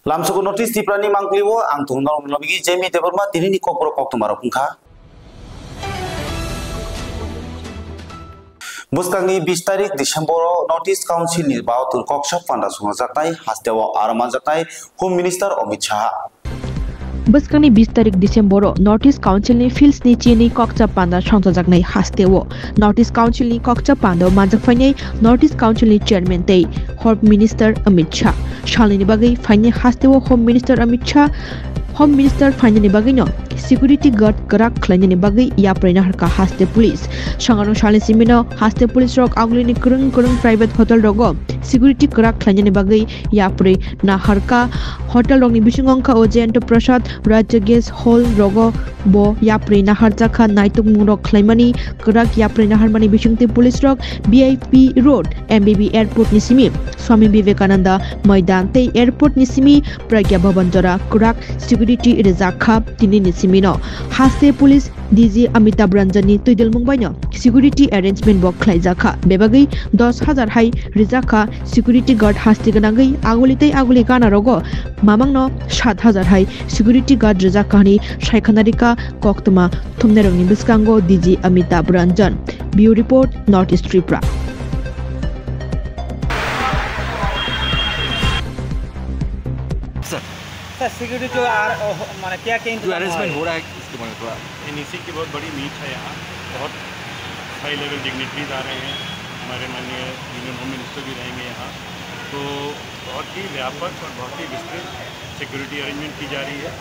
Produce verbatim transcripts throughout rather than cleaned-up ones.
Lamsogo North East Tripura ni mangpili o ang thung norok lobigi Jemi Debbarma tini ni kokborok koktwma rok wngkha. Bwskangni bis tarik December o North East Council ni baotur koksa panda songjaknai hasteo aro manjaknai Home Minister Amit Shah. Bwskangni bis tarik December o North East Council ni Fields ni chini koksa panda songchajaknai hasteo North East Council ni koksa panda manjak phainai North East Council ni Chairman tei Home Minister Amit Shah. Salnini bagwi phainai hasteo Home Minister Amit Shah, Home Minister phainani bagwino security guard kwrak khlainani bagwi yapri naharkha haste police. Sangarong salni simino haste police rok agulini kwrwng kwrwng private hotel rogo security kwrak khlainani bagwi yapri naharkha. Hotel rokni bisingo wngkha o Jayanta Prasad, Rajya Guest Hall rogo bo yapri naharjakha, naitukmung rok khlaimani kwrak yapri naharmani bisingtwi police rok B I P Road, M B B Airport ni simi Swami Vivekananda Maidan tei airport ni simi Pragya Bhavan jora kwrak security rijak kha. Tini ni simi no haste police D G Amitabh Ranjan ni twidulmung bai no security arrangement bo khlai jak kha. Bebagwi dos hajar hai rijak kha security guard, hasti gwnangwi aguli tei aguli gana rogo mamang no sat hajar hai security guard rijak kha hwnwi sai khana rikha koktwma thumnairokni bwskango D G Amitabh Ranjan. Bureau Report, North East Tripura. Sir, sir, security जो आ, ओ, माने क्या क्या जो इंतजाम हुआ अरेंजमेंट है? हो रहा है, इसके बारे में थोड़ा। एनईसी की बहुत बड़ी मीट है यहाँ, बहुत हाई लेवल डिग्निटरीज आ रहे हैं, हमारे माननीय यूनियन होम मिनिस्टर भी रहेंगे यहाँ। तो बहुत ही व्यापक और बहुत ही विस्तृत सिक्योरिटी अरेंजमेंट की जा रही है।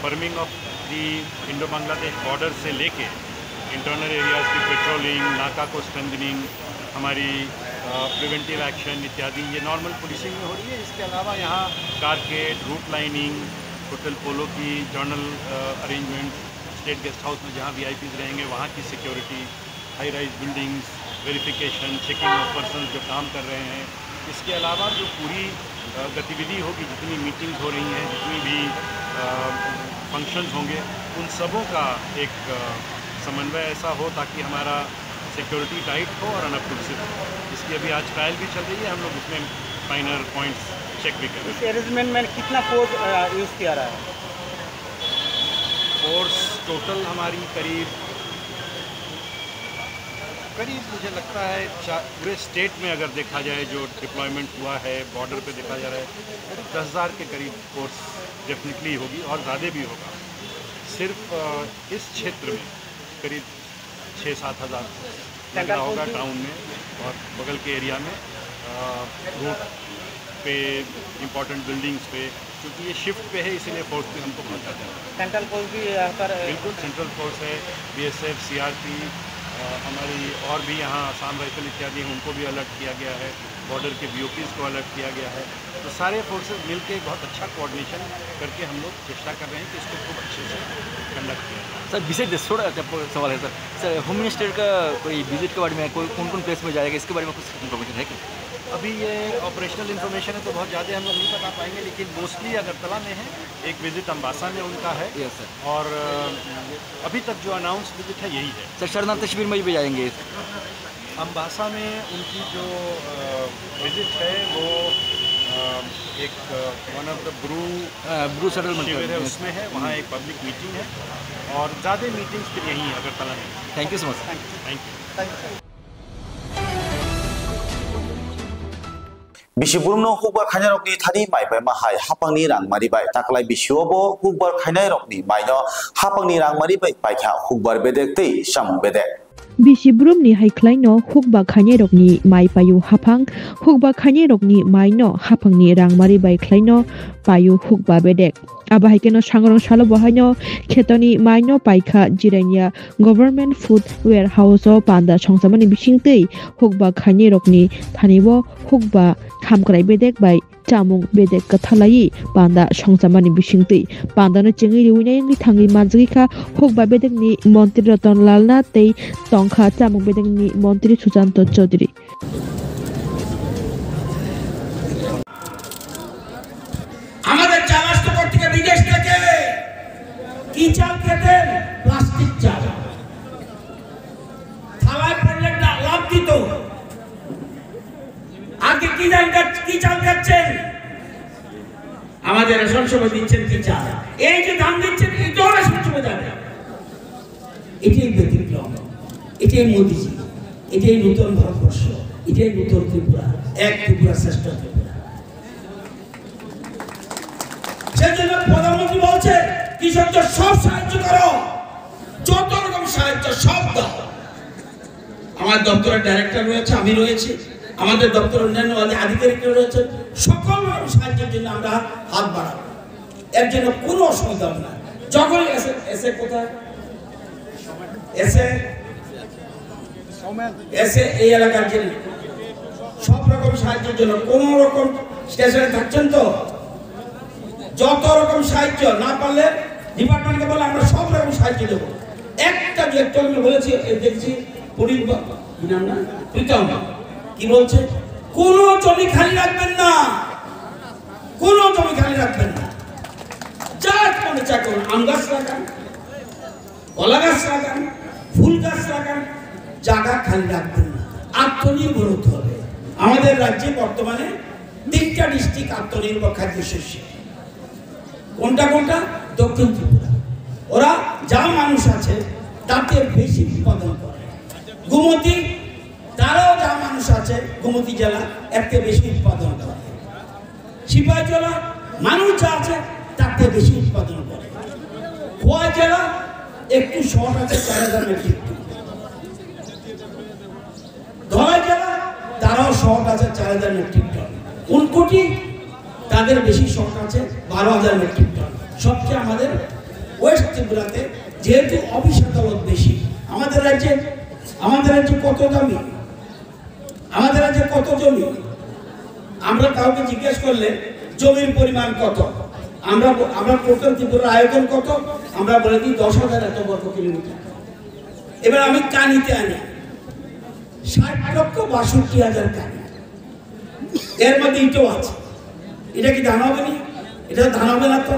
Firming of the Indo Bangladesh border से लेके इंटरनल एरियाज की पेट्रोलिंग, नाका को स्ट्रेंथनिंग, हमारी प्रिवेंटिव एक्शन इत्यादि ये नॉर्मल पुलिसिंग में हो रही है। इसके अलावा यहाँ कारकेड, रूट लाइनिंग, होटल पोलो की journal arrangement, state guest house में जहाँ वीआईपीज रहेंगे वहाँ की security, high rise buildings, verification, checking of person जो काम कर रहे हैं, इसके अलावा जो पूरी अ, गतिविधि होगी, जितनी मीटिंग्स हो रही हैं, जितनी भी फंक्शंस होंगे, उन सबों का एक अ, समन्वय ऐसा हो ताकि हमारा सिक्योरिटी टाइट हो और अनऑब्ट्रूसिव हो। इसकी अभी आज ट्रायल भी चल रही है, हम लोग उसमें फाइनर पॉइंट्स चेक भी कर रहे इस हैं। अरेंजमेंट में कितना फोर्स यूज़ किया रहा है? फोर्स टोटल हमारी करीब करीब मुझे लगता है चा-, पूरे स्टेट में अगर देखा जाए जो डिप्लॉयमेंट हुआ है, बॉर्डर पे देखा जा रहा है, करीब दस हज़ार के करीब फोर्स डेफिनेटली होगी और ज़्यादा भी होगा। सिर्फ अ, इस क्षेत्र में करीब छः सात हज़ार लग रहा होगा टाउन में और बगल के एरिया में, अ, रूट पे, इंपॉर्टेंट बिल्डिंग्स पे, क्योंकि ये शिफ्ट पे है, इसीलिए फोर्स भी हमको बहुत ज़्यादा है। सेंट्रल फोर्स भी यहाँ पर, अ, बिल्कुल, सेंट्रल फोर्स है, बीएसएफ, सीआरपी, अ, हमारी और भी यहाँ आसाम राइफल इत्यादि हैं, उनको भी अलर्ट किया गया है, बॉर्डर के बीओपीज को अलर्ट किया गया है। तो सारे फोर्सेस मिलके बहुत अच्छा कोऑर्डिनेशन करके हम लोग चेष्टा कर रहे हैं कि इसको खूब अच्छे से कंडक्ट किया जाए। सर, विशेष थोड़ा सा सवाल है सर। सर, होम मिनिस्टर का कोई विजिट के बारे में, कोई कौन-कौन प्लेस में जाएगा, इसके बारे में कुछ इन्फॉर्मेशन है क्या? अभी ये ऑपरेशनल इन्फॉर्मेशन है, तो बहुत ज़्यादा हम लोग नहीं बता पाएंगे, लेकिन मोस्टली अगरतला में है, एक विजिट अम्बासा में उनका है। Yes sir. और, अ, अभी तक जो अनाउंस विजिट है, यही है। सर, शरणार्थी शिविर में भी जाएंगे? अम्बासा में उनकी जो, अ, विजिट है, वो, अ, एक, अ, वन ऑफ द ब्रू अ, ब्रू सेटलमेंट शिविर है, उसमें है, वहाँ एक पब्लिक मीटिंग है और ज़्यादा मीटिंग्स फिर यहीं है, अगरतला में। Thank you so much, sir. Thank you. Bisi burumno hukbar khainai rokni thani mai paima hai hapangni rangmari bai taklai bisio bo hukbar khainai rokni maino hapangni rangmari bai paikha hukbar bedek tei chamung bedek. Bisi burumni hai khlaino hukba khainai rokni mai paio haphang, hukba khainai rokni maino haphangni rangmari bai khlaino paio hukba bedek. Abo hai kheno sangrong salo bo haino khetoni maino paikha Jirania Government Food Warehouse o panda songchamani bisingtwi hukba khainai rokni thani o hukba hamkrai bedek bai chamung bedek kwthalaiwi panda songchamani bisingtwi. Pandano chengwi riwi nai wngwi thangwi manjagwi kha hukba bedekni montri Ratan Lal Nath tei tongkha chamung bedekni montri Sushanta Chowdhury. আমাদের চাল আসতে কোথেকে? বিদেশ থেকে। কি চাল খেতেন? প্লাস্টিক চাল। থালায় পড়লে ডা-, লাফ দিত। আজকে কি ধান খাচ্ছ-, কি চাল খাচ্ছেন? আমাদের রেশন সময় দিচ্ছেন কি চাল, এই যে দাম দিচ্ছেন, এটাও রেশন সময় যাবে। এটাই ব্যতিক্রম, এটাই মোদিজি, এটাই নতুন ভারতবর্ষ, এটাই নতুন ত্রিপুরা। এক ত্রিপুরা, শ্রেষ্ঠ ত্রিপুরা। সেজন্য প্রধানমন্ত্রী বলছে, কৃষকদের সব সাহায্য করো, যত রকম সাহায্য সব দাও। আমার দপ্তরের ডাইরেক্টর রয়েছে, আমি রয়েছি, আমাদের দপ্তরের অন্যান্য আধি-, আধিকারিকরা রয়েছেন। সকল রকম সাহায্যের জন্য আমরা হাত বাড়াবো, এর জন্য কোনো অসুবিধা হবে না। যখন এসে, এসে কোথায়? এসে, এসে এই এলাকার যে সব রকম সাহায্যের জন্য, কোনো রকম স্টেশনে থাকছেন তো, যত রকম সাহায্য না পারলে ডিপার্টমেন্টকে বলে আমরা সব রকম সাহায্য দেবো। একটা যে একটু আমি বলেছি, এই দেখছি পুলিশ বা-, কি নাম না? প্রীতম কি বলছে? কোনো জমি খালি রাখবেন না, কোনো জমি খালি রাখবেন না, যার মনে চায় করুন, আম গাছ লাগান, কলা গাছ লাগান, ফুল গাছ লাগান, জায়গা খালি রাখবেন না, আত্মনির্ভর হতে হবে। আমাদের রাজ্যে বর্তমানে তিনটা ডিস্ট্রিক্ট আত্মনির্ভর খাদ্য শস্যে। কোনটা কোনটা? দক্ষিণ ত্রিপুরা। ওরা যা মানুষ আছে তাতে বেশি উৎপাদন করে। গোমতী, তারাও যা মানুষ আছে, গোমতী জেলা এর থেকে বেশি উৎপাদন করে। সিপাহীজলা মানুষ যা আছে তার থেকে বেশি উৎপাদন করে। খোয়াই জেলা একটু শর্ট আছে, চার হাজার মেট্রিক টন। ধলাই জেলা তারাও শর্ট আছে চার হাজার মেট্রিক টন। ঊনকোটি তাদের বেশি শর্ট আছে বারো হাজার মেট্রিক টন। সবচেয়ে আমাদের ওয়েস্ট ত্রিপুরাতে যেহেতু অফিস আদালত বেশি, আমাদের রাজ্যে, আমাদের রাজ্যে কত জমি, আমাদের রাজ্যে কত জমি? আমরা কাউকে জিজ্ঞেস করলে জমির পরিমাণ কত, আমরা ব-, আমরা টোটাল ত্রিপুরার আয়তন কত, আমরা বলে দিই দশ হাজার এত বর্গ কিলোমিটার। এবার আমি কানিতে আনি ষাট লক্ষ বাষট্টি হাজার কানি, এর মধ্যে ইটও আছে। এটা কি ধান হবে নি? এটা ধান হবে না তো।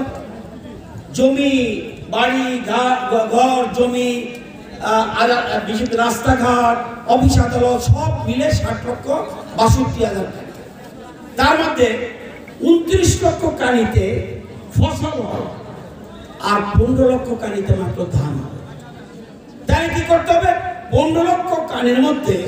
জমি, বাড়ি, ঘা-, ঘ-, ঘর, জমি, আহ, আর, আর বিশেষ রাস্তাঘাট, অফিস আদালত সব মিলে ষাট লক্ষ বাষট্টি হাজার কানি। তার মধ্যে ঊনত্রিশ লক্ষ কানিতে ফসল হয়, আর পনেরো লক্ষ কানিতে মাত্র ধান হয়। তাহলে কি করতে হবে? পনেরো লক্ষ কানির মধ্যে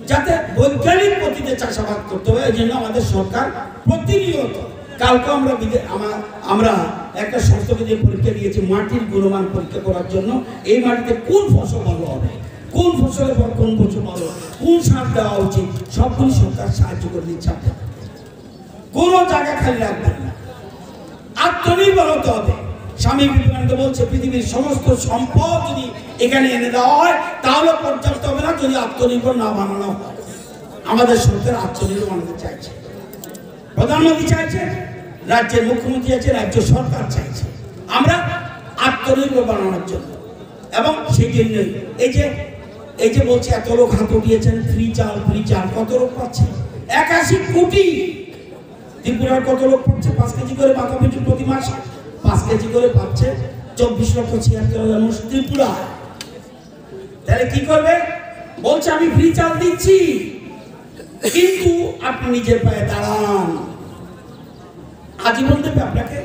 যাতে বৈজ্ঞানিক পদ্ধতিতে চাষাবাদ করতে হবে, এই জন্য আমাদের সরকার প্রতিনিয়ত, কালকে আমরা বিদে-, আমা-, আমরা একটা সংস্থাকে দিয়ে পরীক্ষা দিয়েছি, মাটির গুণমান পরীক্ষা করার জন্য। এই মাটিতে কোন ফসল ভালো হবে, কোন ফসলের পর কোন ফসল ভালো, কোন সার দেওয়া উচিত, সবগুলি সরকার সাহায্য করে দিচ্ছে আপনাদের। কোনো জায়গা খালি রাখবেন না, আত্মনির্ভর হতে হবে। স্বামী বিবেকানন্দ বলছে, পৃথিবীর সমস্ত সম্পদ যদি এখানে এনে দেওয়া হয়, তাহলে পর্যাপ্ত হবে না যদি আত্মনির্ভর না বানানো হয়। আমাদের সরকার আত্মনির্ভর বানাতে চাইছে, প্রধানমন্ত্রী চাইছে, রাজ্যের মুখ্যমন্ত্রী চাইছে, রাজ্য সরকার চাইছে আমরা আত্মনির্ভর বানানোর জন্য। এবং সেই জন্যই এই যে, এই যে বলছে এত লোক হাত উঠিয়েছেন, ফ্রি চাল, ফ্রি চাল, কত লোক পাচ্ছে? একাশি কোটি। ত্রিপুরার কত লোক পাচ্ছে? পাঁচ কেজি করে মাথা পিছু প্রতি মাসে পাঁচ কেজি করে পাচ্ছে চব্বিশ লক্ষ ছিয়াত্তর হাজার মানুষ ত্রিপুরা। তাহলে কি করবে? বলছে, "আমি ফ্রি চাল দিচ্ছি, কিন্তু আপনি নিজের পায়ে দাঁড়ান।" আজীবন দেবে আপনাকে?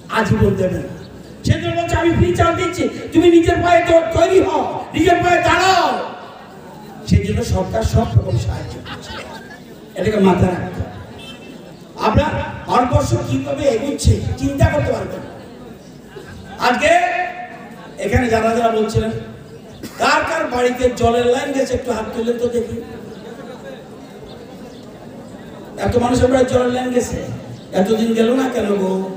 আজীবন দেবে না। সেজন্য বলছে, "আমি ফ্রি চাল দিচ্ছি, তুমি নিজের পায়ে তো তৈরি হও, নিজের পায়ে দাঁড়াও।" সেই জন্য সরকার সব রকম সাহায্য করছে, এটাকে মাথায় রাখতে হবে। আমরা ভারতবর্ষ কিভাবে এগোচ্ছে চিন্তা করতে পারবেন না। আজকে এখানে যারা যারা বলছিলেন, কার কার বাড়িতে জলের লাইন গেছে একটু হাত তুলে তো দেখি। এত মানুষের বাড়ি জলের লাইন গেছে, এতদিন গেল না কেন গো?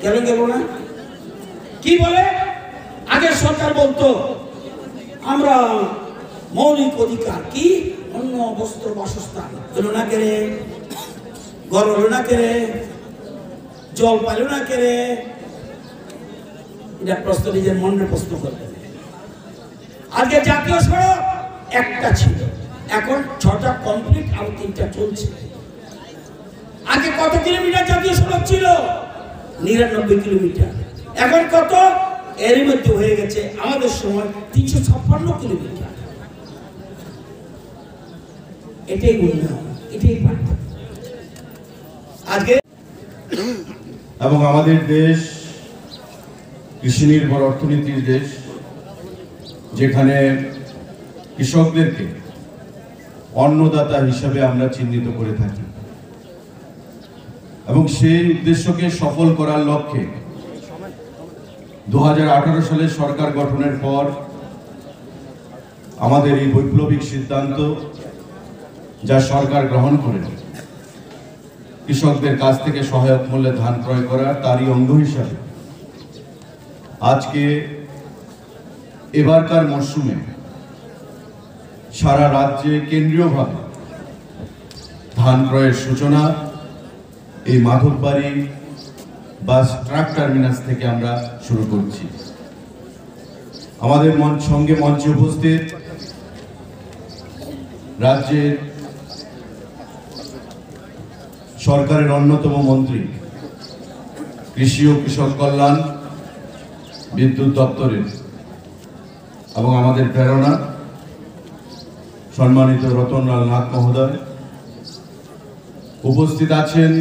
কেন গেল না? কি বলে? আগে সরকার বলতো, আমরা মৌলিক অধিকার কি? অন্ন, বস্ত্র, বাসস্থান হলো না কেরে? ঘর হলো না কেরে? জল পাইল না কেরে? এটা প্রশ্ন নিজের মনরে প্রশ্ন করবে। আজকে জাতীয় সড়ক একটা ছিল, এখন ছটা কমপ্লিট, আরো তিনটা চলছে। আগে কত কিলোমিটার জাতীয় সড়ক ছিল? নিরানব্বই কিলোমিটার। এখন কত? এরই মধ্যে হয়ে গেছে আমাদের সময় তিনশো ছাপ্পান্ন কিলোমিটার। এটাই উন্নয়ন, এটাই পার্থক্য। আজকে এবং আমাদের দেশ কৃষি নির্ভর অর্থনীতির দেশ, যেখানে কৃষকদেরকে অন্নদাতা হিসাবে আমরা চিহ্নিত করে থাকি এবং সেই উদ্দেশ্যকে সফল করার লক্ষ্যে দু হাজার আঠারো সালে সরকার গঠনের পর আমাদের এই বৈপ্লবিক সিদ্ধান্ত, যা সরকার গ্রহণ করে কৃষকদের কাছ থেকে সহায়ক মূল্যে ধান ক্রয় করার, তারই অঙ্গ হিসাবে আজকে এবারকার মরশুমে সারা রাজ্যে কেন্দ্রীয়ভাবে ধান ক্রয়ের সূচনা এই মাধববাড়ি বাস ট্রাক টার্মিনাস থেকে আমরা শুরু করছি। আমাদের মঞ্চ, সঙ্গে মঞ্চে উপস্থিত রাজ্যের সরকারের অন্যতম মন্ত্রী, কৃষি ও কৃষক কল্যাণ, বিদ্যুৎ দপ্তরের এবং আমাদের প্রেরণা সম্মানিত রতনলাল নাথ মহোদয়, উপস্থিত আছেন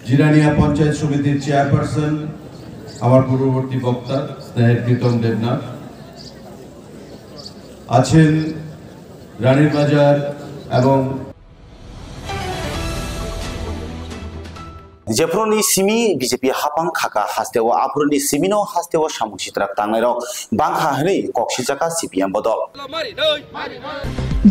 জিরানিয়া পঞ্চায়েত সমিতির চেয়ারপারসন, আমার পূর্ববর্তী বক্তা স্নেহের প্রীতম দেবনাথ, আছেন রানীর বাজার এবং Jephuruni simi B J P hapang khaka hasteo aphuruni simino hasteo samung sitra tangnairok bangkha hwnwi koksijaka C P M bodol.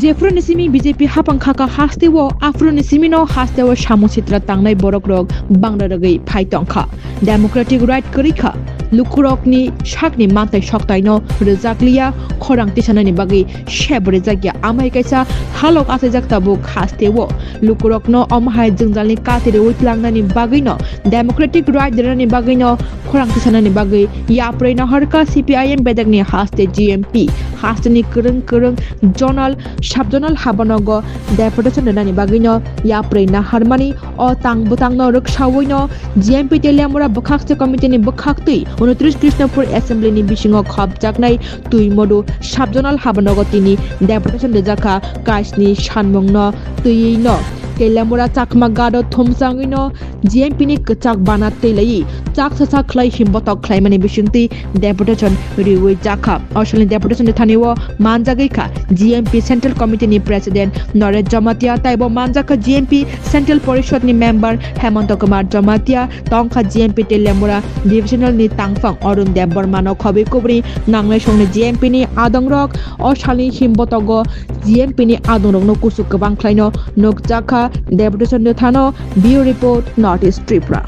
Jephuruni simi B J P hapang khaka hasteo aphuruni simino hasteo samung sitra tangnai borokrok bangra rwgwi phai tongkha. Democratic right kwrwi kha. Lukurokni sakni mantai soktaino rwjakliya, khorang tisanani bagwi sebo rwjakya amai kaisa halok achaijak tabuk hasteo. Lukurokno omo hai jwngjalni kati rwui tlangnani bagwino, democratic right rwnani bagwino khorang tisanani bagwi yaprwi naharkha C P I M bedekni haste G M P, hasteni kwrwng kwrwng zonal, sub-zonal habanogo deputation rwnani bagwino yaprwi naharmani o tang bwtangno rwksawino G M P Teliamura bwkhakse committee ni bwkhaktwi unotris Krishnapur assembly ni bisingo khopjaknai Twimodu sub-zonal habanogo tini deputation rwjakha kaisni sanmungno twiwino. Teliamura Chakma Gado thumsangwino G M P ni kwchak bana twilaiwi chak sasak khlai himbotok khlaimani bisingtwi deputation riwi jakha. O salni deputation thani o manjagwi kha G M P Central Committee ni President Noresh Jamatia, taibo manjakha G M P Central Porishod ni member Hemanta Kumar Jamatia, tongkha G M P Teliamura Divisional ni tangphang Arun Debbarma no khobwi kubuni nangnai songni G M P ni adongrok o salni himbotogo G M P ni adongrokno kusu kwbang khlaino nukjakha deputation thano. Bureau Report, North East Tripura.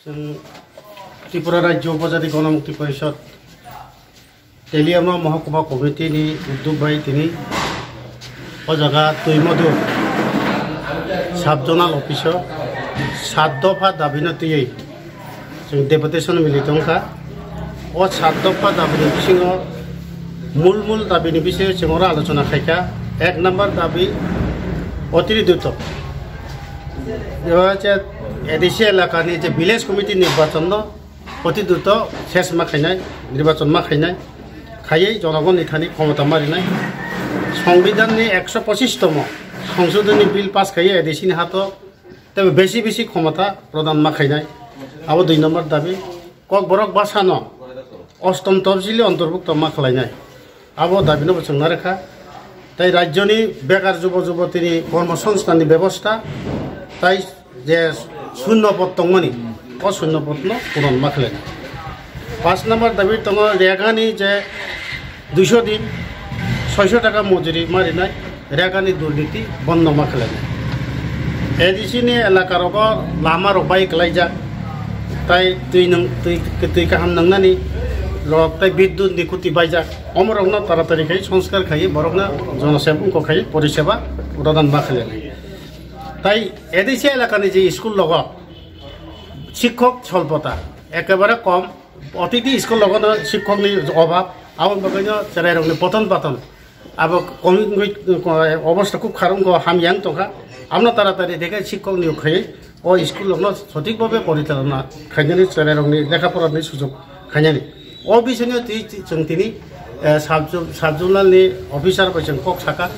Chwng Tripura Rajya Upajati Ganamukti Porishod Teliamura Mohokuma Committee ni uddog bai tini o jaga Twimodu Sub Zonal Office o sat dopha dabi no twiwi chwng deputation mili tongkha. O sat dopha dabi ni bisingo mul mul dabi ni bisingo chwng oro alochona khaikha. Ek number dabi otiridito, A D C elaka ni je village committee nirbachon no oti druto ses ma khainai, nirbachon ma khainai, khaiwi jonogonni thani khomota ma rinai. Songbidanni ekso pochistom songsodonni bill pass khaiwi A D C ni hato tei besi besi khomota prodan ma khainai. Abo dui number dabi. Kokborok bwsano ostom topsili ontorbukto ma khwlainai. Abo dabino bo chwng narwkha. Tei rajyoni bekar jubo jubotini kormosongsthanni bebosta tei je shunno pod tongmani, o shunno podno puron ma khwlainai. Paanch number dabi tongo Regani je duiso din soiso taka mojuri ma rinai, Regani durniti bondo ma khwlainai. A D C ni elaka rogo lama rok bai kwlaijak, tai twi nwng twi twi kaham nwngnani rok tai bidyut ni kuti baijak. Omorokno taratari khai sanskar khai borokno jonoseba wngkha khai poriseba prodan ma khwlainai. Tai A D C elakani je school logo sikhok solpota ekebare kom, protiti school logono sikhokni obab, aboni bagwino cherairokni poton paton. Abo komi wngwi, ko-, obostha khub kharok wngkha, hamya wng tongkha. Amno taratari dekhe sikhok niyok khai o school rokno sothik bhabe porichalona khainani, chwrairokni lekha porani sujok khainani. O bisingno twi chwng tini Eh, sub-, sub-zonal ni officer bai chwng kok saka,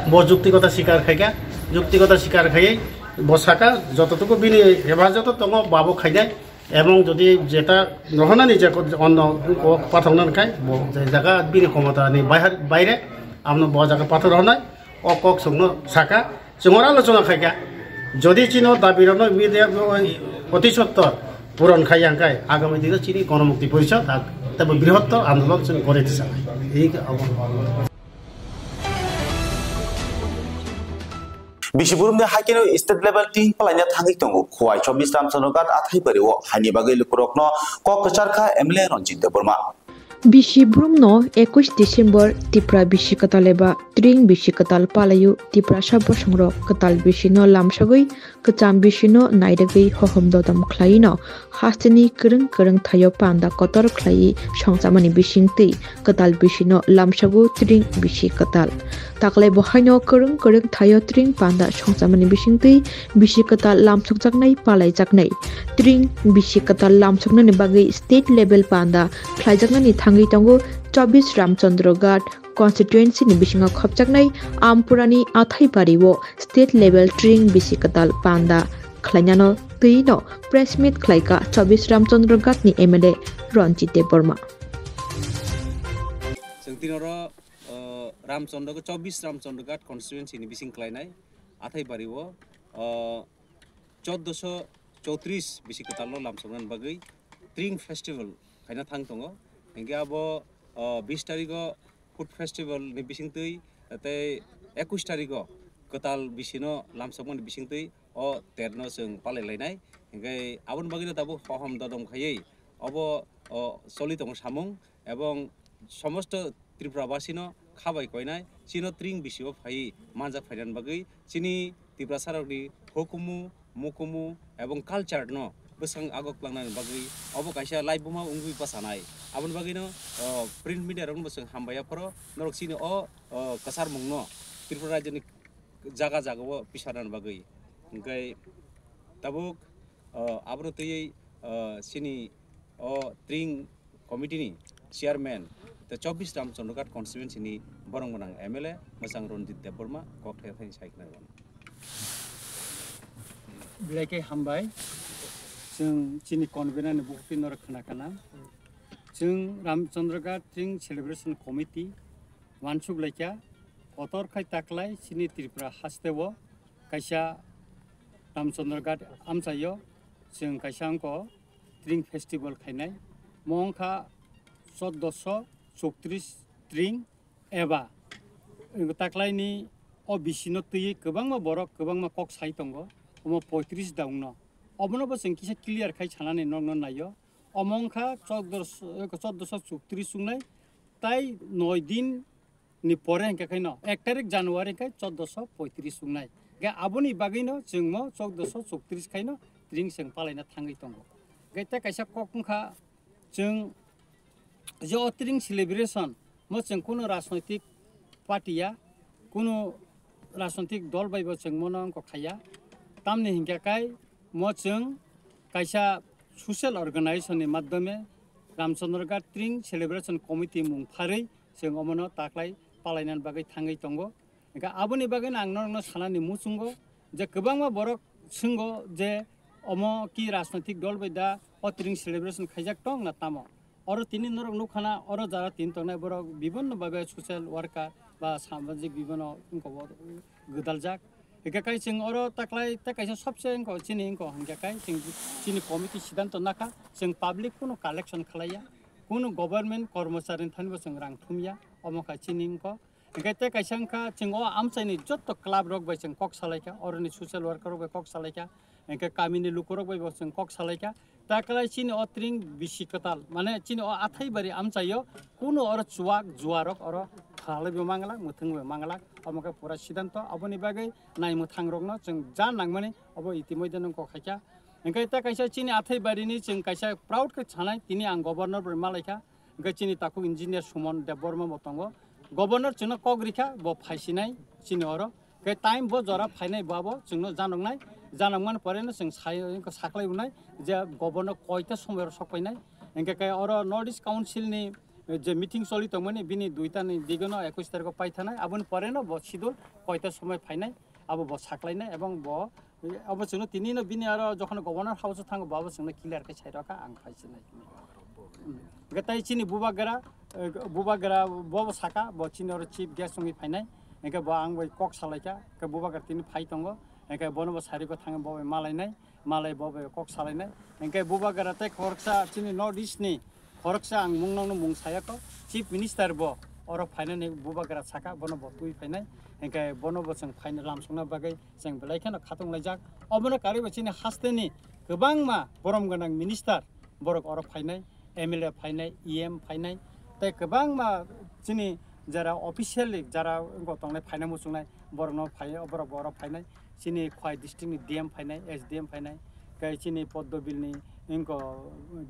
bo juktigota sikar khaika, juktigota sikar khaiwi bo saka, jototuku bini hefajoto tongo, babo khainai, ebong jodi jeta rohonani je ko-, onno kok pathokna khai, bo je jaga bini khomota ni baihar-, baire, amno bo jaga pathok rohonai, o kok chwngno saka, chwng oro alochona khaika, jodi chini o dabi rokno media oti sottor puron khai yang khai, agami dino chini Ganamukti Porishod, tei bo brihottor andolon chwng gori tisa. Ei abo. Bisi burumni haikeno state level team palaina thangwi tongo. Khowai chobbish Ramchandra Ghat athaibari o haini bagwi lukurokno kok kwchar kha M L A Ranjit Debbarma. Bisi burumno ekush December Tipra bisi kwtal eba tring bisi kwtal palaio Tiprasa bosongrok kwtal bisino lamsogwi kwcham bisino nairwgwi hohom dodom khlaino hasteni kwrwng kwrwng thaio panda kotor khlaiwi songchamani bisingtwi kwtal bisino lamsogo tring bisi kwtal. Taklai bo haino kwrwng kwrwng thaio tring panda songchamani bisingtwi bisi kwtal lamsokjaknai palaijaknai. Tring bisi kwtal lamsoknani bagwi state level panda khlaijaknani thangwi tongo chobbish Ramchandra Ghat constituency ni bisingo khopjaknai Ampurani Athaibari-o state level tring bisi kwtal panda khlainano twino press meet khlaika chobbish Ramchandra Ghat ni M L A Ranjit Debbarma. Chwng tini oro, o, Ramchandra, chobbish Ramchandra Ghat constituency ni bising khlainai Athaibari-o, o, chauddosho chowtris bisi kwtalno lamsoknani bagwi Tring Festival khaina thang tongo. Hinkhe abo, o, bis tarigo Food Festival ni bisingtwi tei ekush tarigo kwtal bisino lamsokmani bisingtwi o terno chwng palai lainai. Hinkhe aboni bagwino tabuk hohom dodom khaiwi obo, o, choli tongo samung. Ebong somosto Tripura basino kha bai koinai, chino tring bisio phaiwi manjak phainani bagwi chini Tiprasarokni hukumu, mukumu ebong culture no bwskang agok tlangnani bagwi obo kaisa laibuma wngwi bwchanai. Aboni bagwino, o, print media rokno bo chwng hambai yaphoro norok chini o, o, kwcharmungno Tripura rajyoni jaga jagao pisarnani bagwi. Hinkhe tabuk, o, abono twiwi, o, chini o tring committee ni chairman tei chobbish Ramchandra Ghat constituency ni borong gwnang M L A mwchang Ranjit Debbarma kok thai thani sai khna rw. Belai khe hambai. Chwng chini convener ni bukhuk twi norok khna kana. Chwng Ramchandra Ghat Tring Celebration Committee wansuk laikha, kotor khai taklai chini Tripura hasteo kaisa Ramchandra Ghat amchaio chwng kaisa wngkha Tring Festival khainai. Mo wngkha chauddosho chowtris tring eba taklaini o bisino twiwi kwbangma borok kwbangma kok sai tongo, omo poitris daungno. Obono bo chwng kisa clear khai sanani nokno naio. Omo wngkha chauddosho, chauddosho chowtris wngnai, tai noi din ni pore hinkhe khaino ek tarik January hinkhe chauddosho poitris wngnai. Hinkhe aboni bagwino chwngmo chauddosho chowtris khaino tring chwng palaina thangwi tongo. Hinkhe tei kaisa kok wngkha chwng je o tring celebration mo chwng kunu rajnoitik party ya, kunu rajnoitik dol bai bo chwng mono wngkha khaiya. Tamni hinkhe kai mo chwng kaisa social organization ni madhyome Ramchandra Ghat Tring Celebration Committee mung pharwi chwng omono taklai palainani bagwi thangwi tongo. Hinkhe aboni bagwino ang norokno sanani muchungo je kwbangma borok swnggo je omo ki rajnoitik dol bai da o tring celebration khaijak tong na tamo. Oro tini norok nukha na oro jara tini tongnai borok bibinno babe social worker ba samajik bibinno wngkha o gwdaljak. Hinkhe kai chwng oro taklai ta kaisa sobse wngkha chini wngkha hinkhe kai chwng chini committee sidanto nakha chwng public kunu collection khlaiya, kunu government kormochari ni thani bo chwng rang thumya, omo kha chini wngkha. Hinkhe tei kaisa wngkha, chwng o amchaini jotto club rok bai chwng kok salaikha, oroni social worker rok bai kok salaikha, hinkhe kamini lukurok bai bo chwng kok salaikha. Taklai chini o tring bisi kwtal, mane chini o Athaibari amchaio kunu oro chuwak juwarok oro khalaibo manglak, mwthwngbo manglak, omo khe pura sidanto. Aboni bagwi naimwthang rokno chwng ja nangmani obo itimoidhe nung kok khaikha. Hinkhe tei kaisa chini Athaibari ni chwng kaisa proud khe sanai, tini ang governor bai malaikha. Hinkhe chini takhuk engineer Suman Debbarma bo tongo. Governor chwngno kok rikha, bo phaisinai chini oro. Hinkhe time bo jora phainai bo abo chwngno janoknai. Janokmani poreno chwng sai, hinkhe saklai unai je governor koita somoyoro sokpainai. Hinkhe khe oro North East Council ni je meeting choli tongmani bini duita ni digono ekush tarikh o paithanai, aboni pore no bo schedule koita somoi phainai, abo bo saklainai, ebong bo abo chwngno tini no bini aro jokhon Governor House o thango, bo abo chwngno clear khe sai rokha, ang phai sinai. Hmm. Hwnkhe tai chini bubagra, eh, bubagra bo bo saka, bo chini oro chief guest wngwi phainai, hwnkhe bo ang bai kok salaikha, hwnkhe bubagra tini phai tongo, hwnkhe bono bo sariko thangwi bo bai malainai. Malai bo bai kok salainai. Hwnkhe bubagra tei khoroksa chini North East ni khoroksa ang mung nokno mung sayakho. Chief Minister bo oro phainani bubagra saka, bono bo twi phainai. Hwnkhe bono bo chwng phaina lamsokna bagwi chwng belai kheno khatung laijak. Obono karwi bo chini hasteni kwbangma borom gwnang minister borok oro phainai. M L A phainai, E M phainai, tei kwbangma chini jara officially jara wngkha tongnai phaina muchungnai, borokno phai, borok bo oro phainai, chini Khwai district ni D M phainai, S D M phainai, tei chini Poddobil ni wngkha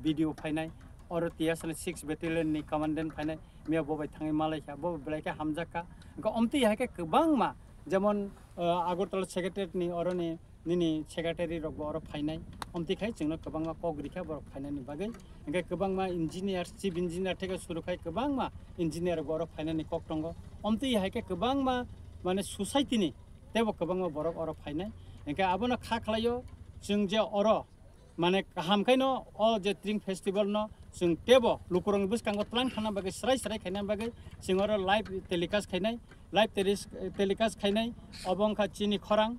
B D O phainai, oro T S ni six battalion ni commandant phainai, miya bo bai thangwi malaikha, bo belai khe hamjakha. Wngkha omtwi hai khe kwbangma, jemon, uh, Agartala secretariat ni oroni nini secretary rok bo oro phainai, omtwi khai chwngno kwbangma kok rikha borok phainani bagwi. Hwnkhe kwbangma engineer, chief engineer theke suru khai kwbangma engineer rok bo oro phainani kok tongo. Omtwi hai khe kwbangma, mane, society ni teibo kwbangma borok oro phainai. Hwnkhe abono kha khlaio, chwng je oro, mane, kaham khaino o je Tring Festival no chwng teibo lukurokni bwskango tlang thangna bagwi, srai srai khaina bagwi chwng oro live telecast khainai. Live telis-, telecast khainai obo wngkha chini khorang,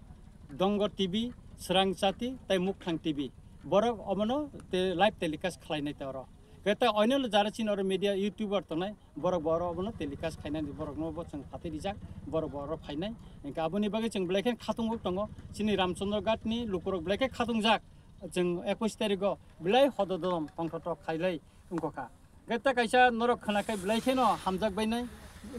Dongor T V, Swrang Chati tei Mukthang T V. Borok obono te live telecast khlainai te oro. Khe tei oinolo jara chini oro media YouTuber tongnai, borok bo oro obono telecast khainani, borokno bo chwng phatwi rijak, borok bo oro phainai. Hwnkhe aboni bagwi chwng belai khe khatung tongo, chini Ramchandra Ghat ni lukurok belai khe khatungjak, chwng ekush tarikh o belai hododom tongthotok khailai wngkha. Khe ta kaisa norok khwnakhai belai kheno hamjak bainai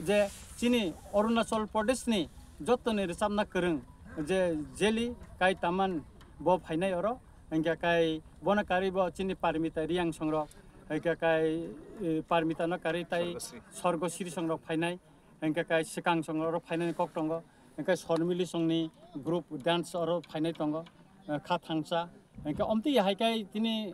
je chini Arunachal Pradesh ni jottoni rwchapna kwrwng je Jeli Kai Taman bo phainai oro, hwnkhe kai bono karwi bo chini Parmita Riang songrok, hwnkhe kai, eh, Parmita no karwi tai Sorgosri. Sorgosri songrok phainai, hwnkhe kai swkang songrok oro phainani kok tongo, hwnkhe Sormili songni group dance oro phainai tongo, eh, kha thangsa, hwnkhe omtwi hai kai tini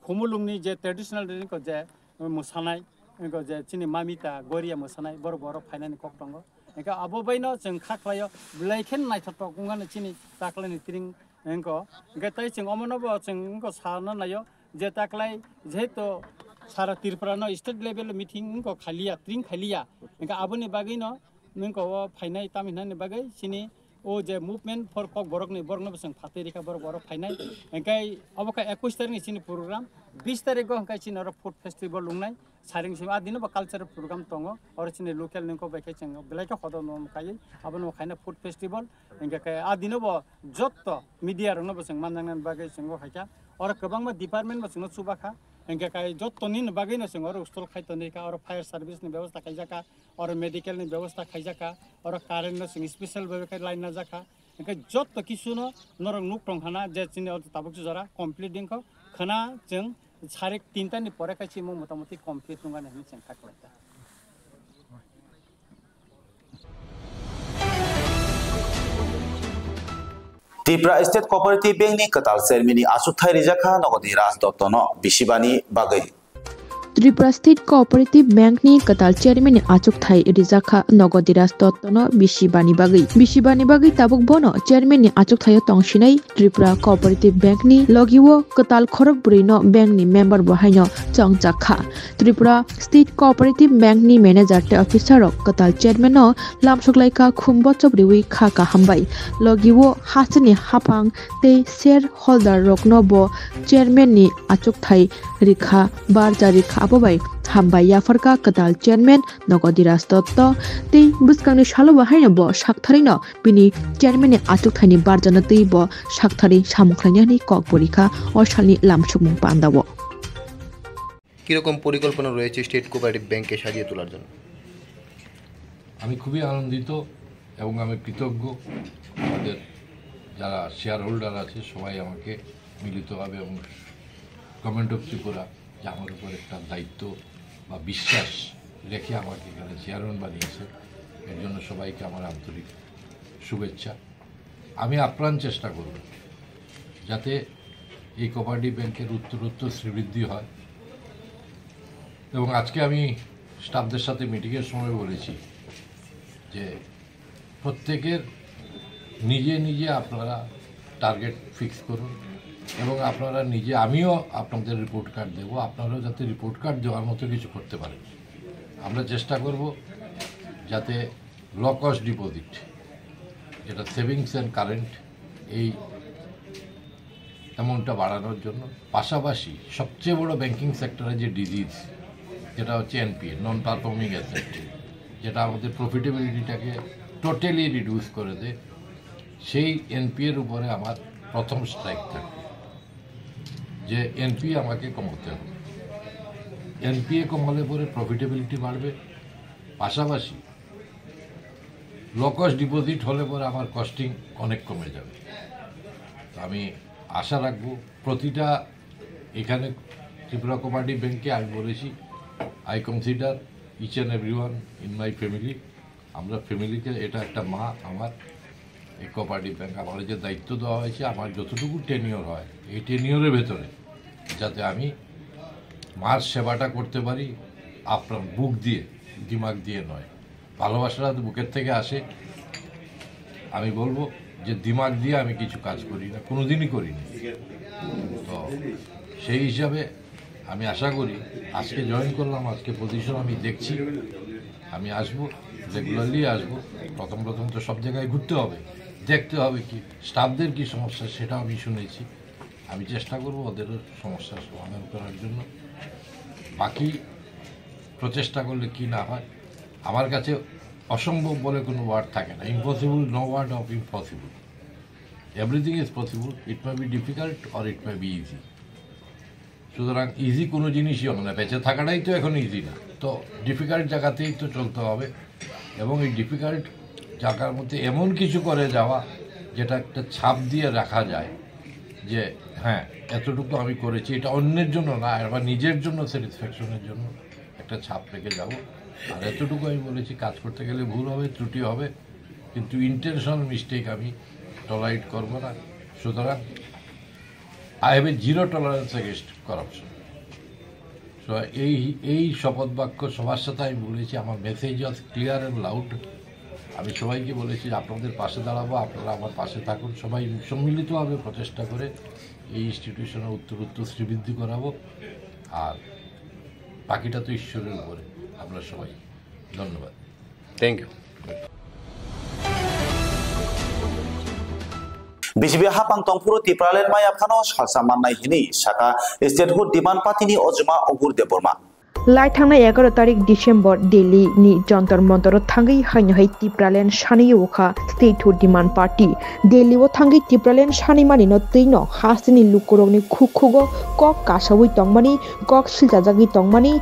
Khumulwngni je traditional dress ko je mwsanai, ko je chini mamita goria mwsanai, borok borok phainani kok tongo. Hwnkhe abo baino chwng kha khlaio, belai khe naithotok wngmani chini taklaini tring wngko. Hwnkhe tei chwng omono bo chwng wngko sana naio je taklai jehetu sara Tripura no state level meeting wngko khaliya, tring khaliya. Hwnkhe aboni bagwino nwng ko o phainai tamo hinani bagwi chini o je movement for Kokborok ni borok no bwswng phatwi rikha borok borok phainai. Hwnkhe obo kha ekush tarik ni chini program, bis tarik o hwnkhe chini oro food festival wngnai. Saring simi a dino bo cultural program tongo, oro chini local ni kok bai khe chwng belai khe hodor no kaiwi abono khaina food festival. Hwnkhe khe a dino bo jotto media rok no bwswng manjaknani bagwi chwng o khaikha. Oro kwbangma department bo chwngno chubakha. Hwnkhe khe jotto nini bagwi no chwng oro stall khai tonwi kha, oro fire service ni bebosta khaijak kha. Oro medical ni bebosta khaijak kha, oro current no chwng special bhabe khe line najak kha. Hwnkhe jotto kisu no norok nuk tong khana je chini oro tabuk jora complete wngkha. Khwna chwng sarik tinta ni pore khe chimung motamoti complete wngkha hinwi chwng kha khlai kha. Tripura State Cooperative Bank ni kwtal chairman ni achukthai rijak kha Nogodi Raj Dotto no bisibani bagwi. Tripura State Cooperative Bank ni kwtal chairman ni achukthai rijak kha Nogodi Raj Dotto no bisibani bagwi. Bisibani bagwi tabuk bono chairman ni achukthai o tongsinai Tripura Cooperative Bank ni logi o kwtal khorok bwrwi no bank ni member bo haino chongjak kha. Tripura State Cooperative Bank ni manager tei officer rok kwtal chairman no lamsok lai kha khum bochop riwi kha kaham bai. Logi o hasteni haphang tei share holder rok no bo chairman ni achukthai rikha, barja rikha, abo bai hambai yapharkha kwtal chairman Nogodi Raj Dotto tei bwskangni salo bo haino bo saktharwi no bini chairman ni achukthaini barjano twi bo saktharwi samung khlainani kok bo rikha o salni lamsokmung pandao. কিরকম পরিকল্পনা রয়েছে state cooperative ব্যাংককে সাজিয়ে তোলার জন্য? আমি খুবই আনন্দিত এবং আমি কৃতজ্ঞ আমাদের যারা শেয়ার হোল্ডার আছে সবাই আমাকে মিলিতভাবে এবং গভর্নমেন্ট অফ ত্রিপুরা যে আমার উপর একটা দায়িত্ব বা বিশ্বাস রেখে আমাকে এখানে চেয়ারম্যান বানিয়েছে, এর জন্য সবাইকে আমার আন্তরিক শুভেচ্ছা। আমি আপ্রাণ চেষ্টা করব যাতে এই কোঅপারেটিভ ব্যাংকের উত্তরোত্তর শ্রীবৃদ্ধি হয়। এবং আজকে আমি স্টাফদের সাথে মিটিংয়ের সময় বলেছি যে প্রত্যেকের নিজে নিজে আপনারা টার্গেট ফিক্স করুন এবং আপনারা নিজে, আমিও আপনাদের রিপোর্ট কার্ড দেবো, আপনারাও যাতে রিপোর্ট কার্ড দেওয়ার মতো কিছু করতে পারেন। আমরা চেষ্টা করব যাতে লো কস্ট ডিপোজিট, যেটা সেভিংস অ্যান্ড কারেন্ট, এই অ্যামাউন্টটা বাড়ানোর জন্য। পাশাপাশি সবচেয়ে বড় ব্যাংকিং সেক্টরে যে ডিজিজ, যেটা হচ্ছে এনপিএ, নন পারফর্মিং অ্যাসেট, যেটা আমাদের প্রফিটেবিলিটিটাকে টোটালি রিডিউস করে দেয়, সেই এনপিএর উপরে আমার প্রথম স্ট্রাইক থাকবে যে এনপিএ আমাকে কমাতে হবে। এনপিএ কমালে পরে প্রফিটেবিলিটি বাড়বে, পাশাপাশি লো কস্ট ডিপোজিট হলে পরে আমার কস্টিং অনেক কমে যাবে। তো আমি আশা রাখবো প্রতিটা, এখানে ত্রিপুরা কোঅপারেটিভ ব্যাংকে আমি বলেছি, I consider each and everyone in my family। আমরা ফ্যামিলিকে, এটা একটা মা আমার, এই কোঅপারেটিভ ব্যাংক আমার যে দায়িত্ব দেওয়া হয়েছে, আমার যতটুকু টেনিওর হয় এই টেনিওরের ভেতরে যাতে আমি মার সেবাটা করতে পারি আপনার বুক দিয়ে, দিমাগ দিয়ে নয়। ভালোবাসাটা তো বুকের থেকে আসে। আমি বলবো যে দিমাগ দিয়ে আমি কিছু কাজ করি না, কোনোদিনই করিনি। তো সেই হিসাবে আমি আশা করি, আজকে জয়েন করলাম, আজকে পজিশন আমি দেখছি, আমি আসবো, রেগুলারলি আসবো। প্রথম প্রথম তো সব জায়গায় ঘুরতে হবে, দেখতে হবে কি স্টাফদের কি সমস্যা, সেটা আমি শুনেছি। আমি চেষ্টা করব ওদের সমস্যার সমাধান করার জন্য। বাকি প্রচেষ্টা করলে কি না হয়, আমার কাছে অসম্ভব বলে কোনো ওয়ার্ড থাকে না। Impossible, no word of impossible, everything is possible। It may be difficult or it may be easy। সুতরাং ইজি কোনো জিনিসই হবে না, বেঁচে থাকাটাই তো এখন ইজি না। তো ডিফিকাল্ট জায়গাতেই তো চলতে হবে, এবং এই ডিফিকাল্ট জায়গার মধ্যে এমন কিছু করে যাওয়া যেটা একটা ছাপ দিয়ে রাখা যায় যে হ্যাঁ, এতটুকু আমি করেছি, এটা অন্যের জন্য না, আবার নিজের জন্য স্যাটিসফ্যাকশনের জন্য একটা ছাপ রেখে যাব। আর এতটুকু আমি বলেছি, কাজ করতে গেলে ভুল হবে, ত্রুটি হবে, কিন্তু ইন্টেনশনাল মিস্টেক আমি টলারেট করব না। সুতরাং I have a zero tolerance against corruption। So এই, এই শপথ বাক্য সবার সাথে আমি বলেছি, আমার message was clear and loud। আমি সবাইকে বলেছি যে আপনাদের পাশে দাঁড়াবো, আপনারা আমার পাশে থাকুন। সবাই সম্মিলিতভাবে প্রচেষ্টা করে এই ইনস্টিটিউশনের উত্তর উত্তর শ্রীবৃদ্ধি করাবো। আর বাকিটা তো ঈশ্বরের উপরে, আমরা সবাই। ধন্যবাদ। Thank you. B J P hapang tongphuru Tipraland maya phano salsa mannai hini saka Statehood Demand Party ni ojma Ogur Debbarma. Lai thangnai egaroh tarik December Delhi ni Jantar Mantar o thangwi haino hai Tipraland sanwi ukha Statehood Demand Party. Delhi o thangwi Tipraland sanwi manino twino hasteni lukurokni khukhugo kok kasawi tongmani, kok silchajagwi tongmani,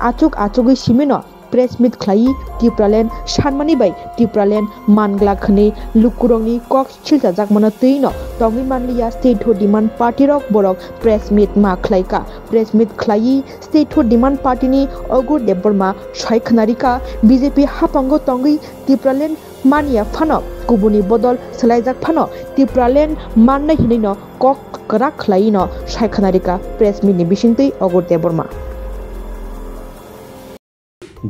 achuk achugwi simino press meet khlaiwi Tipraland sanmani bai Tipraland manglak hwnwi lukurokni kok silchajakmano twino tongwi manliya Statehood Demand Party rok borok press meet ma khlaikha. Press meet khlaiwi Statehood Demand Party ni Ogur Debbarma sai khwnarikha, B J P hapango tongwi Tipraland manya phano kubuni bodol swlaijak phano Tipraland mannai hinwino kok kwrak khlaiwino sai khwnarikha press meet ni bisingtwi Ogur Debbarma.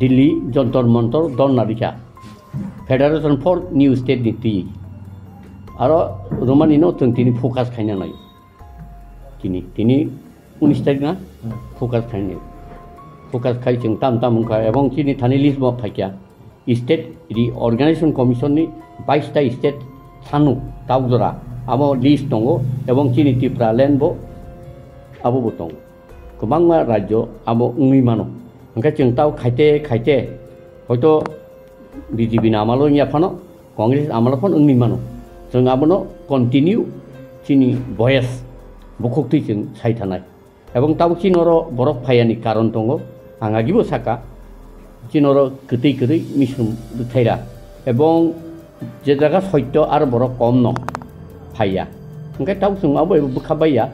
Delhi Jantar Mantar dhorna rikha Federation for New State ni twi. Aro romani no chwng tini focus khaina nai. Tini, tini unis tarik na focus khaina. Focus khai chwng tam tam wngkha ebong chini thani list bo phaikya. State Reorganization Commission ni bais ta state sanu tauk jora amo list tongo ebong chini Tipraland bo abo bo tongo. Kwbangma rajyo abo wngwi mano. Hwnkhe chwng tao khaite khaite hoito B J P ni amalo wngya phano, Congress amalo phano wngwi mano. Chwng abono continue chini voice bukhuktwi chwng sai thanai. Ebong tabuk chini oro borok phaiyani karon tongo, ang agibo saka, chini oro kwtwi kwrwi misum rwthaira. Ebong je jaga soitto aro borok kom no phaiya. Hwnkhe tabuk chwng abo ebo bwkha baiya,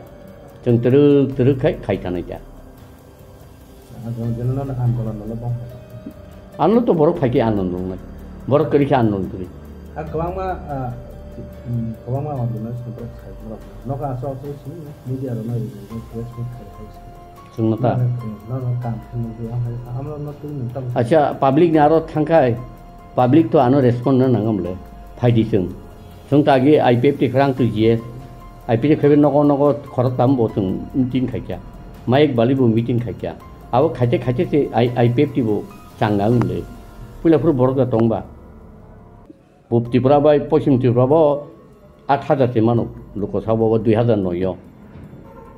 chwng twrwk twrwk khai khai thanai da. Ang tong jeno no ang kolan no bang. Ano to borok phai khe ano nung nai. Borok kwrwi khe ano nung kwrwi. A kwbangma, ah, mm, kwbangma ang dino sini borok khai borok. Noka aso aso sini media rok nai rwgwi press meet khai khai sini. Chwngno ta. Nono, nono kam khe nugwi, ang hai, amro no twi nung tamo. Acha, public ni aro thangkhai, public to ano respond na nangam le, phaidi chwng. Chwng ta agi I P F T khrang twi G S, I P F T khaibe nogo nogo khorok tam bo chwng meeting khaikha, mayek bali bo meeting khaikha. Abo khaite khaite se I, I P F T bo changa wng le. Puila phuru borok da tongba. Pub Tripura bai Poschim Tripura bo aat hajar se mano, Lok Sabha bo dui hajar noi o.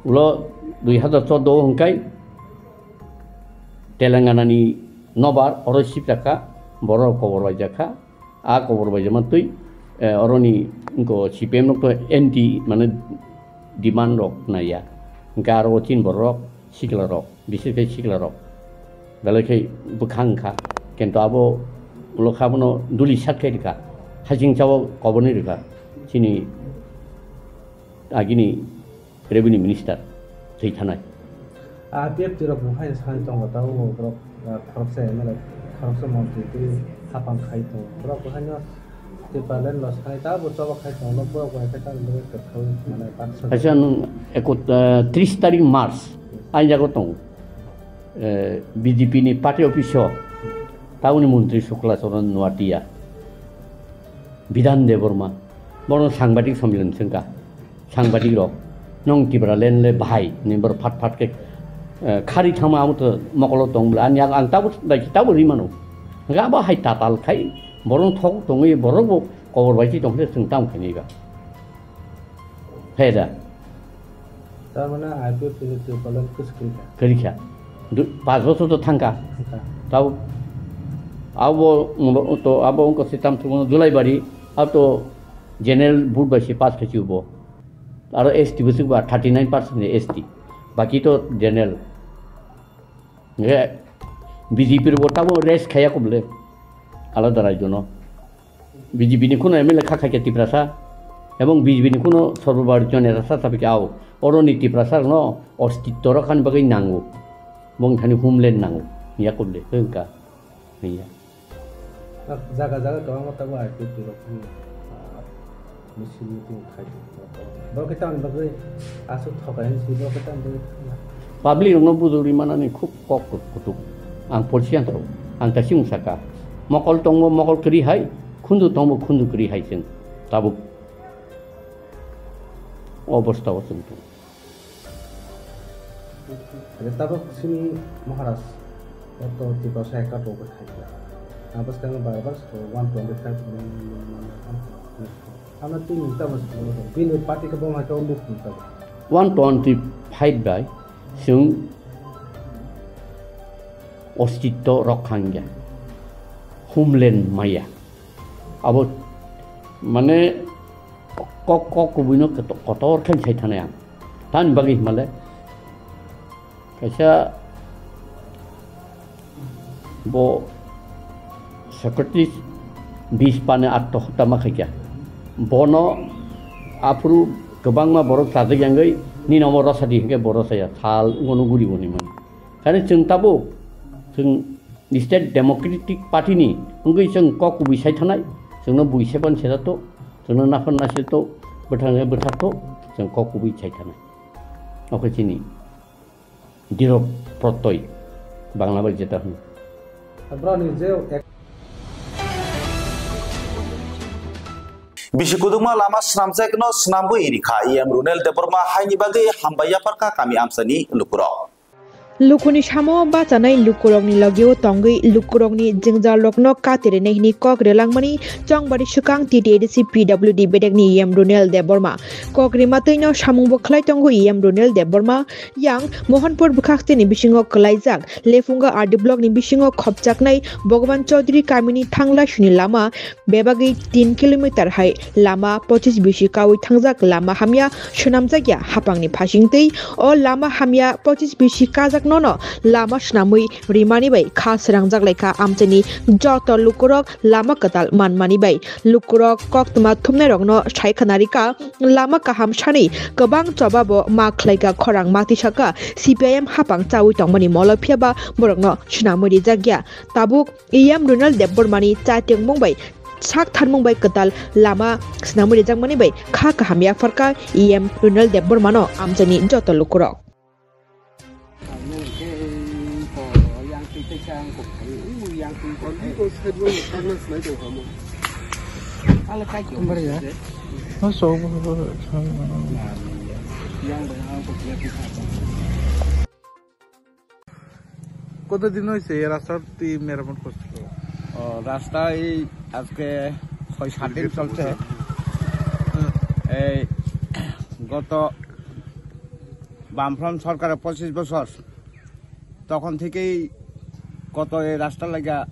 Ulo dui hajar chordo o hwnkhe Telangana ni nobar oro sip jakha, borok kobor bai jakha, a kobor bai jama twi, eh, oroni wngko C P M rok to anti mane demand rok naiya, hwnkhe aro o chini borok sikla rok. Bises khe sikla rok belai khe bwkhang wngkha, kintu abo ulo kha bono duli sat khe rwkha, hasing chao koboni rwkha chini agini revenue minister thwi thanai. A P F T rok bo hai sai tongo, tabuk borok, ah, khoroksa M L A, khoroksa montri twi hapang khai tongo, borok bo haino Tipraland lo sai ta bo choba khai tongo, borok bai khe ta lwk kwthau mane baksa. Kaisa nwng ekot-, eh, tris tarik March ani jago tongo. Eh, B J P ni party office o taboni montri Sukla Charan Noatia, Bidhan Debbarma, bono sangbadik sommilan swngkha. Sangbadik rok, "Nwng Tipraland le bahai," hinwi borok phat phat khe, eh, khari thangma amo to mokolo tong bwla. Ani ang, ang tabuk, tabuk ri mano. Hwnkhe abo hai tatal khai, borok thok tongwi, borok bo kobor bai se tong khe chwng tamo khainai ba. Phaida. Tar mane I P F T ni Tipraland kwchwk kwrwi kha. Kwrwi kha. Du-, panch bochor to thangkha. Thangkha. Tabuk abo to, abo wngkha se tamo Julaibari, abo to general vote bai se pass khai si bo. Aro S T bwswk ba thirty nine percent ni S T, baki to general. Hwnkhe B J P rokbo tamo rest khaiya kobole alada rajyo no. B J P ni kheno M L A kha khaikha Tiprasa, ebong B J P ni kheno Sarbo Bharatiya Neta sa sabi khe ao, oro ni Tiprasa rokno ostitto rok hani bagwi nango, bongthani homeland nango, ya kobole hwnkha. Hwnya. Jaga jaga kwbangma tabuk I P F T rok phano, ah, misil meeting khai tongkha. Borok khe tamni bagwi aswk thokai hinwi si, borok khe tamni bagwi thangya. Public rokno bujuli manani khub kok kutuk. Ang porsi ang thok. Ang kaisa wng saka. Mokol tongbo mokol kwrwi hai, khundu tongbo khundu kwrwi hai chwng. Tabuk o obostha o chwng tongo. Tabuk chini Maharaj, o to Tiprasa ekka tongo hai khe. Ang bwskango bar bar saka one twenty five. Ano tini tamo bini party khe bo hai khe o mukti tamo. One twenty five bai chwng ostitto rokha wngya, homeland maya. Abo mane kok, kok kubuino koto-, kotor khe sai thanai ang. Tamni bagwi himale kaisa bo Socrates bis pane atto hota ma khaikya. Bono aphuru kwbangma borok chajak yangwi nini omo rosadi hinkhe bo rosaya sal ngono guri bo hinwi mano. Kare chwng tabuk chwng State Democratic Party ni wngwi chwng kok kubui sai thanai, chwngno bui sepan sera to, chwngno naphar nasil to, bwthang bwthar to, chwng kok kubui sai thanai. Okhe chini dirok protoi Bangla bai jeta hwn. Broni je ek- Bisi kudukma lama swnamjakno swnamwi rikha E M Runel Debbarma haini bagwi hambai yapharkha kami amsani lukurok. Lukuni samo bachanai lukurokni logio tongwi lukurokni jwngjalrokno katirinai hwnwi kok relangmani chongbari swkang T T A D C P W D bedekni E M Runel Debbarma. Kok rimatwino samungbo khlai tongo E M Runel Debbarma. Yang Mohanpur bwkhakteni bisingo kwlaijak Lefunga R D blockni bisingo khopjaknai Bhagavan Chaudhary kamini thanglaisuni lama bebagwi tin kilometer hai lama pochis bisi kaui thangjak lama hamya swnamjakya hapangni phasingtwi. O lama hamya pochis bisi kajak nono lama swnamwi rimani bai kha srangjak laikha amchaini joto lukurok lama kwtal manmani bai. Lukurok koktwma thumnairokno sai khna rikha lama kaham sani kwbang chobabo ma khlaika khorang ma tisaka C P I M hapang chaui tongmani molo phiyaba borokno swnamwi rijakya. Tabuk E M Runel Debbarmani chatengmung bai sak tharmung bai kwtal lama swnamwi rijakmani bai kha kaham yapharkha E M Runel Debbarmano amchaini joto lukurok. Kembali ya. No, so, কতদিন হয়েছে এই রাস্তাটি মেরামত করছিল? ও, রাস্তা এই আজকে ছয় সাত দিন চলছে। এই গত বামফ্রন্ট সরকারের পঁচিশ বছর, তখন থেকেই কত এই রাস্তা লাগা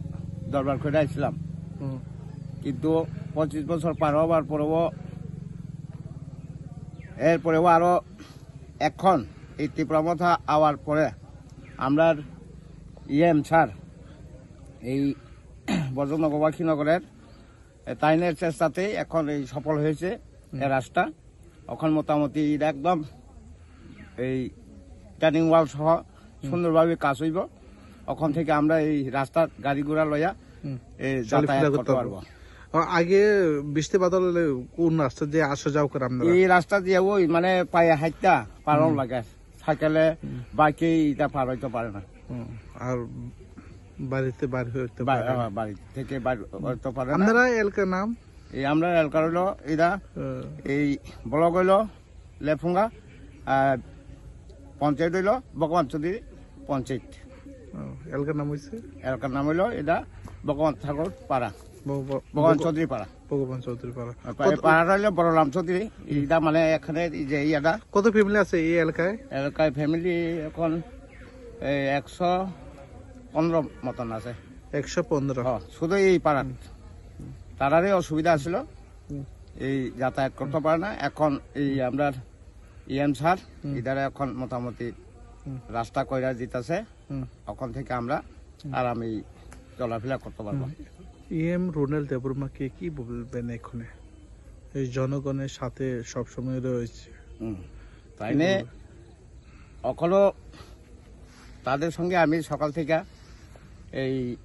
দরবার করে আসছিলাম। হুম। কিন্তু পঁচিশ বছর পার হওয়ার পরেও, এরপরেও আরো এখন এই ত্রিপুরা মথা আওয়ার পরে আমরার ইএম স্যার, এই ব্রজনগর বাখীনগরের, এ, তাইনের চেষ্টাতেই এখন এই সফল হয়েছে এ হুম। রাস্তা। এখন মোটামুটি এটা একদম এই রিটার্নিং ওয়াল সহ হুম। সুন্দরভাবে কাজ হইব। ওখান থেকে আমরা এই রাস্তার গাড়ি ঘোড়া লইয়া হুম। এই চলাফেরা যাতায়াত করতে করতে পারবো। পারবো। আ-, আগে বৃষ্টি বাদল হলে কোন রাস্তা দিয়ে আসা যাওয়া করে আপনারা? এই রাস্তা দিয়ে ওই মানে পায়ে হাঁটতা পারন হুম। লাগে, সাইকেলে, হুম। বাইকে এটা পার হইতে পারে না। হুম। আর বাড়িতে বার হইতে বা-, পারে না? হ্যাঁ, বাড়ি থেকে বার হইতে পারে না। আপনারা এলাকার নাম? এই আমরা এলাকার হইলো এটা, হুম। এই ব্লক হইলো লেফুঙ্গা, আর পঞ্চায়েত হইলো ভগবান চৌধুরী পঞ্চায়েত। ও, এলাকার নাম হইছে? এলাকার নাম হইলো এটা ভগবান ঠাকুর পাড়া। ভগ-, ভগ-, ভগবান ভগ-, চৌধুরী পাড়া। ভগবান চৌধুরী পাড়া। আর পা-, কত পাড়াটা হইলো বড়রাম চৌধুরী। এটা মানে এখানে এই যে ইয়াটা। কত ফ্যামিলি আছে এই এলাকায়? এলাকায় ফ্যামিলি এখন এই একশো পনেরো মতন আছে। একশো পনেরো? হ্যাঁ, শুধু এই পাড়াত। হুম। তারারই অসুবিধা আছিল। হুম। এই যাতায়াত করতে পারে না। এখন এই আমরা ইএম স্যার, হুম। এটারে এখন মোটামুটি হুম। রাস্তা কইরা দিতেছে। হুম। ওখান থেকে আমরা হুম। আরামে চলাফেরা করতে পারবো। হুম। ইএম রুনেল দেববর্মাকে কি বলবেন এখানে? এই জনগণের সাথে সবসময় রয়েছে। হুম। তাই কি নিয়ে বলবেন? এখনো তাদের সঙ্গে আমি সকাল থেকে এই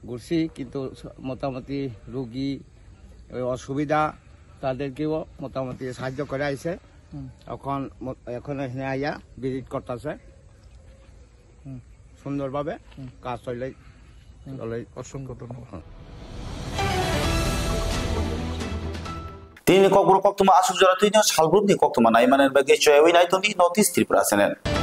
ঘুরছি, কিন্তু মোটামুটি রুগী, ওই অসুবিধা, তাদেরকেও মোটামুটি সাহায্য করে আইছে। হুম। এখন ম-, এখন এখানে আইয়া ভিজিট করতেছে। হুম। সুন্দরভাবে হুম। কাজ চলে, হুম। চলে। অসংখ্য ধন্যবাদ। হুম। Tini ni kokborok koktwma aswk jora twino salbrumni koktwma nai manani bagwi choyawi nai tongdi North East Tripura channel.